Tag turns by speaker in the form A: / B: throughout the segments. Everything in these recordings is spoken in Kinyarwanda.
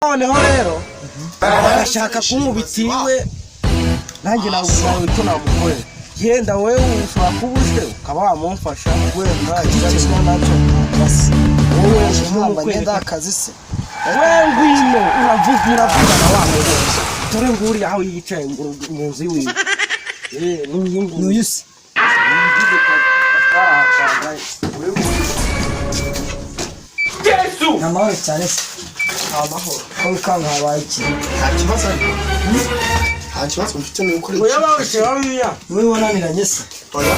A: Noneho rero agashaka kunkubita iwe, nanjye nawe icyo namukorera, yenda wowe ushobora kuba uje ukaba wamumfasha.
B: Wenda icyo nacyo basi.
A: Wowe
B: ntabwo
A: nk'ukwereka
B: ngenda akazi se.
A: We ngwino, uravuga, uravugana wa mugore. Dore nguriya aho yicaye mu nzu iwiwe. N'uyu nguyu.
B: N'uyu se?
C: Yesu!
B: Ni amahoro cyane se?
A: Amahoro.
B: Ko wikanga, habaye iki?
D: Nta kibazo, nta kibazo mfite, ni ukuri.
A: Oya, bawicaye bariya.
B: Wowe wananiranye se?
D: Oya.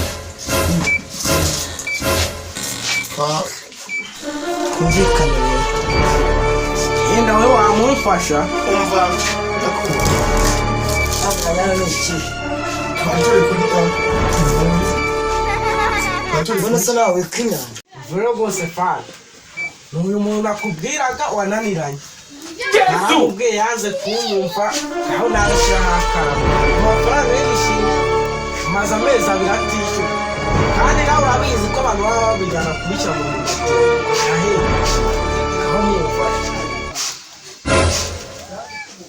D: Ah,
B: Twumvikane rero.
A: Yenda wowe wamumfasha.
D: Umva, ndakubona.
B: Akanyana ni iki?
D: Twari turi kurya, twari turi
B: Ubona
D: kurya.
B: se nawe wikinyana?
A: Vero rwose fani, ni uyu muntu nakubwiraga wananiranye.
C: Yesu!
A: Namubwiye yanze kunyumva, aho nabishyiraho akantu amafaranga y'ibishimwe, amaze amezi 2 atishyura, kandi nawe urabizi ko abantu baba babijyana kubishyira mu ntoki ahenda, aho mumufasha.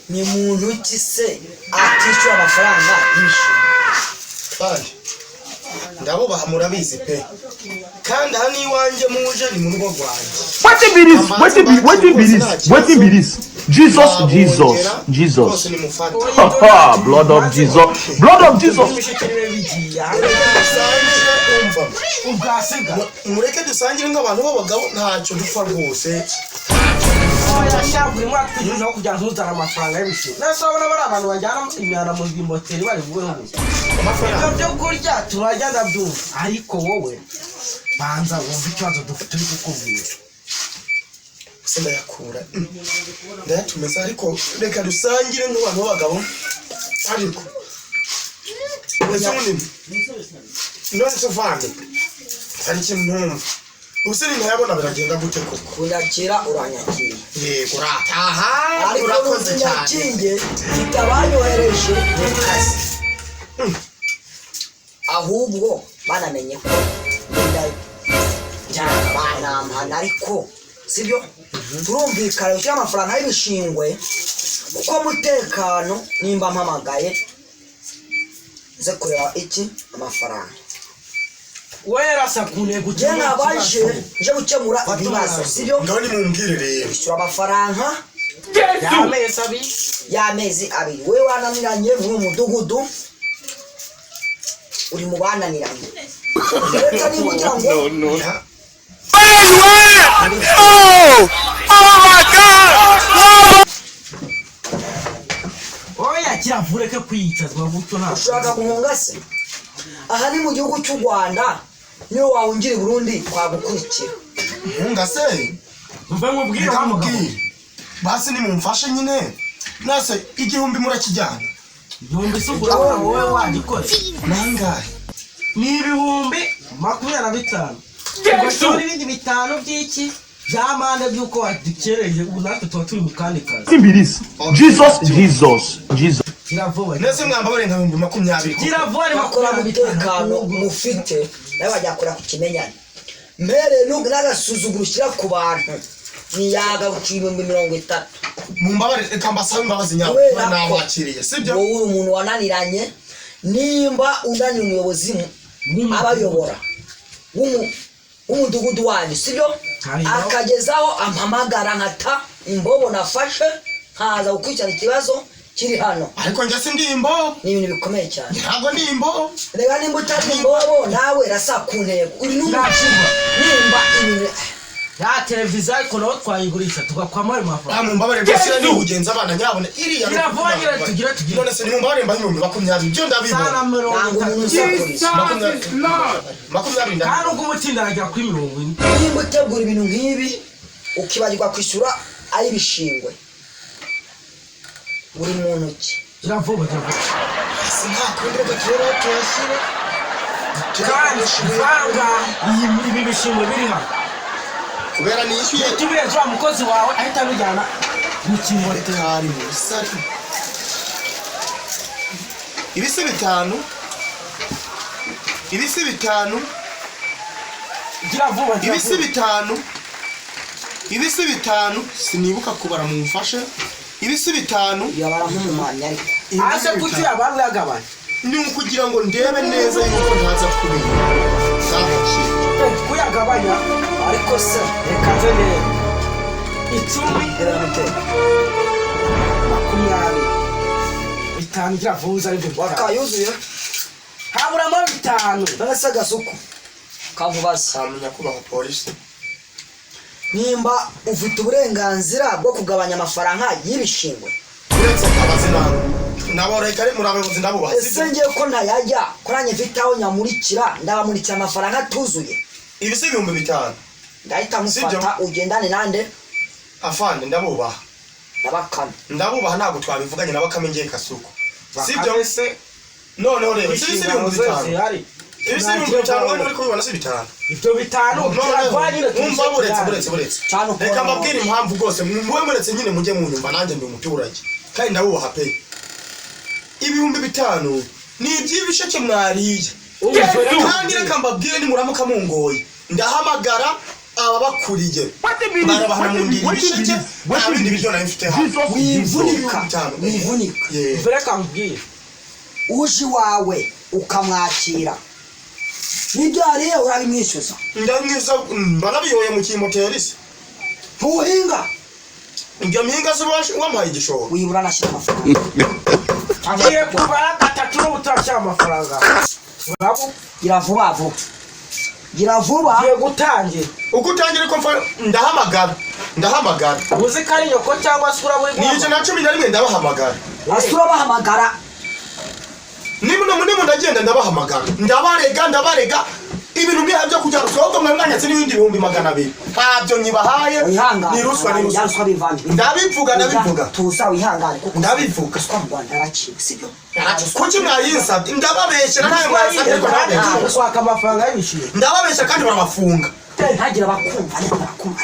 B: Ni muntu ki se atishyura amafaranga y'ibishimwe?
D: Kandi ndabubaha, murabizi pe, kandi aha ni iwanjye, muje ni mu rugo rwanjye.
C: Wetin be this? Wetin be, wetin be this? Wetin be this? Jesus, Jesus,
D: Nabongera,
C: Jesus.
D: rwose nimufate.
C: Blood of Jesus. Blood of Jesus.
A: Ibisheke niwe bigiye.
D: Mureke dusangire, umva.
A: Ubwasiga.
D: Mureke dusangire nk'abantu b'abagabo, ntacyo dupfa rwose.
A: Oya sha, buri mwaka utegerejeho kugira ngo ntuzane amafaranga y'ibisheke, nese urabona bari abantu bajyana imyanda mu bimoteri bari bubeho gusa ibyo
D: Amafaranga
A: byo kurya turajya, ndabyumva, ariko wowe banza wumve ikibazo dufite turi kukubwira.
D: Se ndayakura, ndayatumiza, ariko reka dusangire nk'abantu b'abagabo. Ariko ese ubundi none se vande, hari ikintu ntumva, ubuse nintayabona biragenda gute koko?
B: Kunyakira uranyakira.
D: Yego, urataha.
B: Ariko
D: Urakoze cyane.
B: nyakinge mfite abanyohereje mu kazi, ahubwo banamenye ko ngenda banampana, ariko sibyo, turumvikana gushyira amafaranga y'ibishingwe, kuko mutekano nimba mpamagaye nze kureba iki amafaranga.
A: We rasa ku ntego.
B: Njye nabaje nje gukemura ibibazo, sibyo?
D: Ngaho nimumbwire rero.
B: Kwishyura amafaranga
A: Y'amezi 2.
B: y'amezi 2. We wananiranye muri uyu mudugudu, uri mu bananiranye, ndetse niba ugira ngo
C: Oh! Oh my God!
A: Oya, kiravureke kwiyicazwa gutyo ntabwo.
B: Ushaka guhunga se? Aha ni mu gihugu cy'u Rwanda, niyo wahungira i Burundi twagukurikira.
D: Nkunga se?
A: Mve nkubwire
D: Reka
A: wa mugabo.
D: mubwire basi, nimumfashe nyine, nase 1000 murakijyana?
A: 1000 se urabona wowe wagikora?
D: Nangahe?
A: Ni 25,000, ugashyiraho n'ibindi 5 by'iki bya mande by'uko wadukereje, ubu natwe tuba turi mu kandi kazi.
C: Wetin be this? Jesus, Jesus, Jesus.
A: Gira vuba.
D: Nese mwambabare nka 20,000 koko?
A: Gira vuba, ni
B: Bakora
A: 25.
B: umutekano mufite nawe bajya ku kimenyane mbere n'agasuzuguro ushyira ku bantu, ntiyaga guca 30,000.
D: Mumbabare, reka mbasabe imbabazi nyawe.
B: Kubera ko
D: Nabakiriye, sibyo?
B: wowe uri umuntu wananiranye, nimba unaniye umuyobozi abayobora w'umudugudu wanyu, sibyo?
A: Hariho.
B: Akagezaho ampamagara nkata imbobo nafashe nkaza gukurikirana ikibazo kiri hano.
D: Ariko njye si ndi imbobo.
B: Ni ibintu bikomeye cyane.
D: Ntabwo ndi imbobo.
B: Reba, nimba utari imbobo nawe rasa ku ntego, uri n'umukire, nimba ibintu
A: Ya televiziyo ariko nawe twayigurisha tugakwamo ayo
D: Ah,
A: mafaranga.
D: mumbabare rwose, ni ubugenza abana nyabona iriya.
A: Gira vuba nyine, tugire tugire.
D: None se nimumbabare mbahe 20,000, ibyo ndabibona.
A: Sana mirongo
B: Ntabwo umuntu
A: itatu.
B: usakuriza.
D: 20, 20.
A: Kandi ubwo umutsinda aragera kuri 40.
B: Nimba utegura ibintu nk'ibi ukibagirwa kwishyura ay'ibishingwe, uri mu ntoki.
A: Gira vuba, gira vuba.
D: Si nta kundi, reka turebe aho tuyashyira.
A: Kandi vanga ibi bishingwe biri hano.
D: Kubera nishyuye.
A: Tubirenze, wa mukozi wawe ahita abijyana mu kimoteri.
D: 5 sari, ibisi 5, ibisi 5.
A: Gira vuba, gira
D: Ibisi
A: vuba.
D: 5. Ibi si bitanu, sinibuka kubara, mumfashe. Ibi si bitanu.
B: Yabara nk'umumamyi ariko.
D: Ibi
A: Ase
D: si
A: kuki
D: bitanu.
A: abantu yagabanya?
D: Ni ukugira ngo ndebe neza yuko ntaza kubira. Nzahakira.
A: Kuyagabanya.
B: Ariko se
A: Reka nze rero 10,
B: reba muteka.
A: 20, 5 gira vuza aribyo bitanu.
B: Wakayuzuye.
A: Haburamo 5.
B: None se Gasuku, kavubaza.
D: Ntamenya kubaha polisi.
B: Nimba ufite uburenganzira bwo kugabanya amafaranga y'ibishingwe?
D: Uretse akabazi nawe nabo, reka ari muri abayobozi, ndabubaha.
B: Ese ngiye ko ntayajya ko nanjye mfite aho nyamurikira, ndabamurikira amafaranga atuzuye?
D: Ibi si 5000.
B: Ndahita
D: Sibyo.
B: nkufata ugendane nande?
D: Afande, ndabubaha.
B: Na Bakame.
D: Ndabubaha, ntabwo twabivuganye na Bakame, ngiye Kasuku, sibyo?
A: Bakame se
D: Noneho rero ibi si
A: inshingano
D: ibihumbi
A: ze
D: bitanu.
A: zihari.
D: Ibi si 5000, wowe uri kubibona si bitanu.
A: Ibyo 5 kiravanye nyine.
D: Mwumva, buretse, buretse, buretse.
B: Cyane ukora.
D: Reka mbabwire impamvu rwose mube muretse nyine, mujye munyumva, nanjye ndi umuturage kandi ndabubaha pe. 5000 ni iby'ibisheke mwariye. Kandi reka mbabwire, nimuramuka mungoye ndahamagara ababakuriye, barabahana mu ndiri ibisheke, nta bindi biryo nari mfite hano.
B: Wivunika.
D: 5000.
B: Wivunika.
D: Yeah.
A: Reka nkubwire.
B: Uje iwawe ukamwakira, n'ibyo yariye urabimwishyuza.
D: Ndamwiza, banabiyoye mu kimoteri se.
B: Ntuhinga?
D: Ibyo mpinga se wampaye igishoro?
B: Wibura nashyira amafaranga.
A: Agiye kubara gatatu n'ubu turashyira amafaranga. Urabo
B: Gira vuba vuba, gira vuba.
A: Ugiye gutangira.
D: Uko utangira ariko ndahamagara, ndahamagara.
A: Uzi ko ari nyoko cyangwa se uraba uri
D: Ni 111, ndabahamagara.
B: Hasi urabahamagara.
D: Niba ndagenda ndabahamagara, ndabarega, ndabarega ibintu byaha byo kujya ruswa, ahubwo mwari mwanyatse n'ibindi 200,000 ntabyo nyibahaye.
B: Wihangane.
D: Ni ruswa, ni
B: Ya
D: ruswa.
B: Ruswa bivange.
D: Ndabivuga, ndabivuga.
B: Tuza wihangane kuko
D: Ndabivuga.
B: ruswa mu Rwanda yaraciwe, sibyo?
D: Kuki mwayinsabye? Ndababeshyera, ntayo mwayisabye ariko ndababeshyera.
A: Gushaka amafaranga y'ibishingwe.
D: Ndababeshya kandi barabafunga.
B: Ntagire abakumva, ntagire abakumva.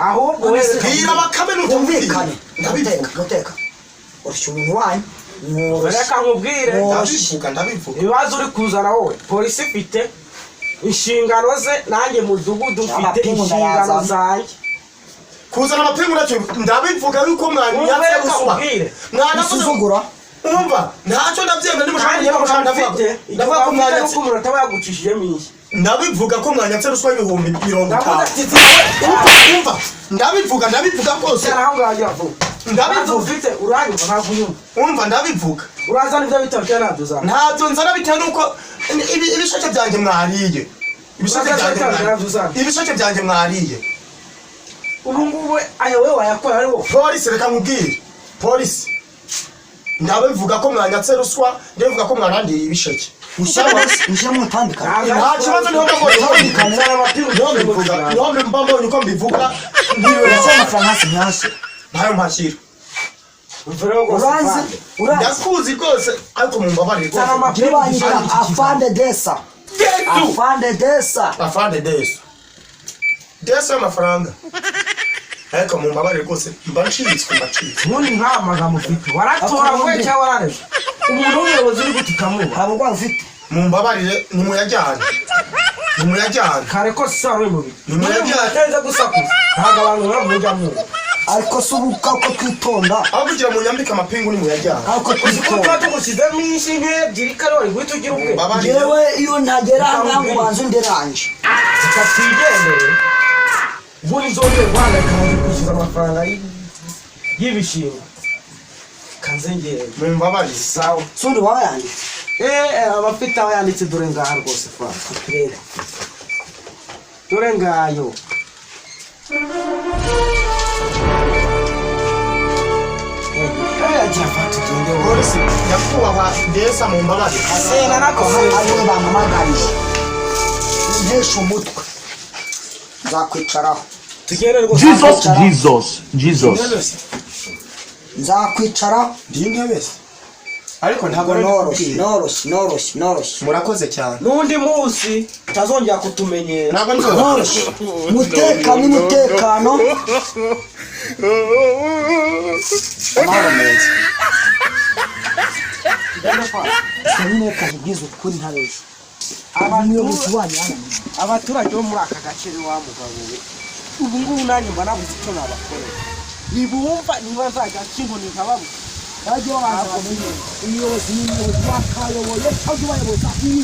A: Ahubwo wewe
D: Bwira Bakame nutamubwira.
B: Twumvikane.
D: Ndabivuga.
B: Muteka, muteka, urushya umuntu wanyu mworoshye.
A: Reka nkubwire.
D: Ndabivuga, ndabivuga.
A: Ibibazo uri kuzana wowe, polisi ifite inshingano ze, nanjye mudugudu mfite
B: Amapingu
A: inshingano
B: ndayazana.
A: zanjye.
D: Kuzana amapingu nacyo ndabivuga yuko mwanyatse
A: Wumve, reka
D: ruswa.
A: nkubwire.
D: Mwanavuze.
B: Usuzugura.
D: Umva, ntacyo ndabyemera, nimushaka
A: Nanjye
D: niba mushaka ndavuga
A: mfite
D: ndavuga ko
A: igihe
D: mwanyatse
A: nuko umuntu ataba yagucishijemo iyi.
D: Ndabivuga ko mwanyatse ruswa y'ibihumbi
A: Ndavuze
D: 50.
A: ati ziwe.
D: Umva, umva, ndabivuga, ndabivuga rwose.
A: Cyane aho ngaho, gira vuba.
D: Ndabivuga.
A: Ntabwo ufite, uranyumva? Ntabwo unyumva.
D: Umva, ndabivuga.
A: Urazana ibyo bitabo cyangwa ntabyo uzana?
D: Ntabyo nzana bitewe nuko ibisheke byanjye mwariye, ibisheke
A: Uraza
D: byanjye
A: bitanga,
D: mwariye.
A: ntabyo uzana.
D: Ibisheke byanjye mwariye.
A: Ubu ngubu aya wowe wayakora ari wowe.
D: Polisi, reka nkubwire, polisi, ndabivuga ko mwanyatse ruswa, ndabivuga ko mwarandiye ibisheke.
B: Ushyiramo utambikane.
D: Nta kibazo, niho mbabonye
A: Zana amapingu.
D: niho mbivuga, niho mbabonye uko mbivuga.
B: Ese amafaranga hasi ntihasi?
D: Ntayo mpashyira.
B: Uranzi, uranzi.
D: Ndakuzi rwose, ariko mumbabarire
A: Zana
D: rwose.
A: amapingu.
B: Njye banyita Afande Desa, Afande Desa.
D: Afande Deso, Deso y'amafaranga, ariko mumbabarire rwose, mba ncitswe, mba ncitswe.
A: Ubundi nta magambo ufite, waratoraguye cyangwa warareze umuntu w'umuyobozi uri gutukamuba?
B: Nta burwayi ufite.
D: Mumbabarire, nimuyajyane, nimuyajyane.
A: Kare kose usanga uri mubi.
D: Ni muyajyane.
A: Utenze gusakuza, ntabwo abantu bamujya mwumva.
B: Ariko se ubu ko twitonda?
D: Aho kugira ngo munyambike amapingu, nimuyajyane.
B: Ariko
A: Uzi ko tuba
B: twitonda.
A: tugushyizemo inshi nk'ebyiri kare wari guhita ugira ubwe.
D: Mumbabarire.
B: Yewe, iyo ntagera aha ngaha ngo ubanze underanje.
A: Reka twigendere, ubundi nzongere guhangayika maze kwishyuza amafaranga y'ibishingwe kanzengere.
D: Mumbabarire.
A: Sawa.
B: Sundi wayanditse?
A: Abafite aho yanditse, dore ngaha rwose fa.
B: Turebe.
A: Dore ngayo. Agira fa, tugende wowe.
D: Polisi, nyakubahwa Desa, mumbabarire.
A: Sena nakoze.
B: Ariwe bampamagariye ntesha umutwe, nzakwicaraho.
A: Tugende rwose.
C: Jesus, Jesus, Jesus.
D: Intebe se?
B: Nzakwicaraho.
D: Ndi intebe se? Ariko ntabwo nari
B: Noroshye.
D: kubwira.
B: Noroshye, noroshye, noroshye.
D: Murakoze cyane.
A: N'undi munsi utazongera kutumenyera.
D: Ntabwo nzi.
B: Noroshye, umutekano, umutekano, amahoro meza. Gusa nyine reka nkubwize ukuri ntabeshya, umuyobozi wanyu yananiye.
A: Abaturage bo muri aka gace wa mugabo we. Ubu ngubu nanjye mba nabuze icyo nabakorera. Ntibumva, niba nzajya nca inkoni nkababuza.
B: Bajye babanza bamenye umuyobozi ni umuyobozi, wakayoboye cyangwa ubayoboza iki?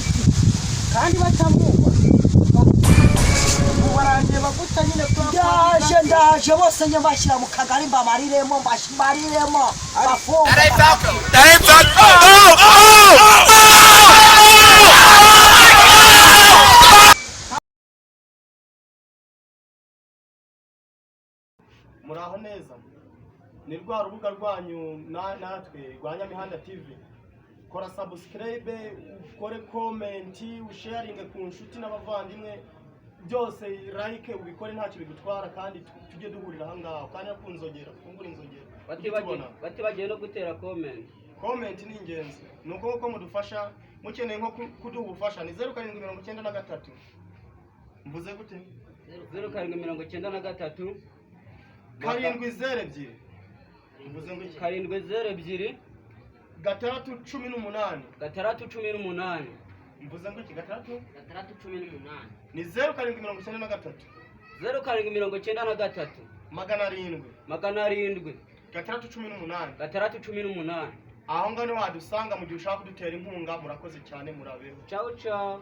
A: Kandi batamwumva, ubu barandeba gutya nyine kubera ko
B: Ndaje, ndaje, bose njye mbashyira mu kagari, mbamariremo, mbamariremo bafunga.
E: That ain't oh, oh, oh!
D: Muraho neza, ni rwa rubuga rwanyu natwe rwa Nyamihanda TV. Kora subscribe, ukore comment, usharinge ku nshuti n'abavandimwe, byose like ubikore, ntacyo bigutwara. Kandi tujye duhurira aha ngaho kandi no ku nzogera, fungura inzogera tujye tubona.
F: Batibagiwe no gutera comment.
D: Comment ni ingenzi. Ni uko nguko mudufasha. Mukeneye nko kuduha ubufasha ni 0793, mvuze gute?
F: 0793.
D: 7 0 2, mvuze ngo iki?
F: 7 0 2.
D: 6 18.
F: 6 18.
D: Mvuze ngo iki? 6?
F: 6 18.
D: Ni 0793.
F: 0793.
D: 700.
F: 700.
D: 6 18.
F: 6 18.
D: Aho ngaho niho wadusanga mu gihe ushaka kudutera inkunga. Murakoze cyane, murabeho.
F: Ciao ciao.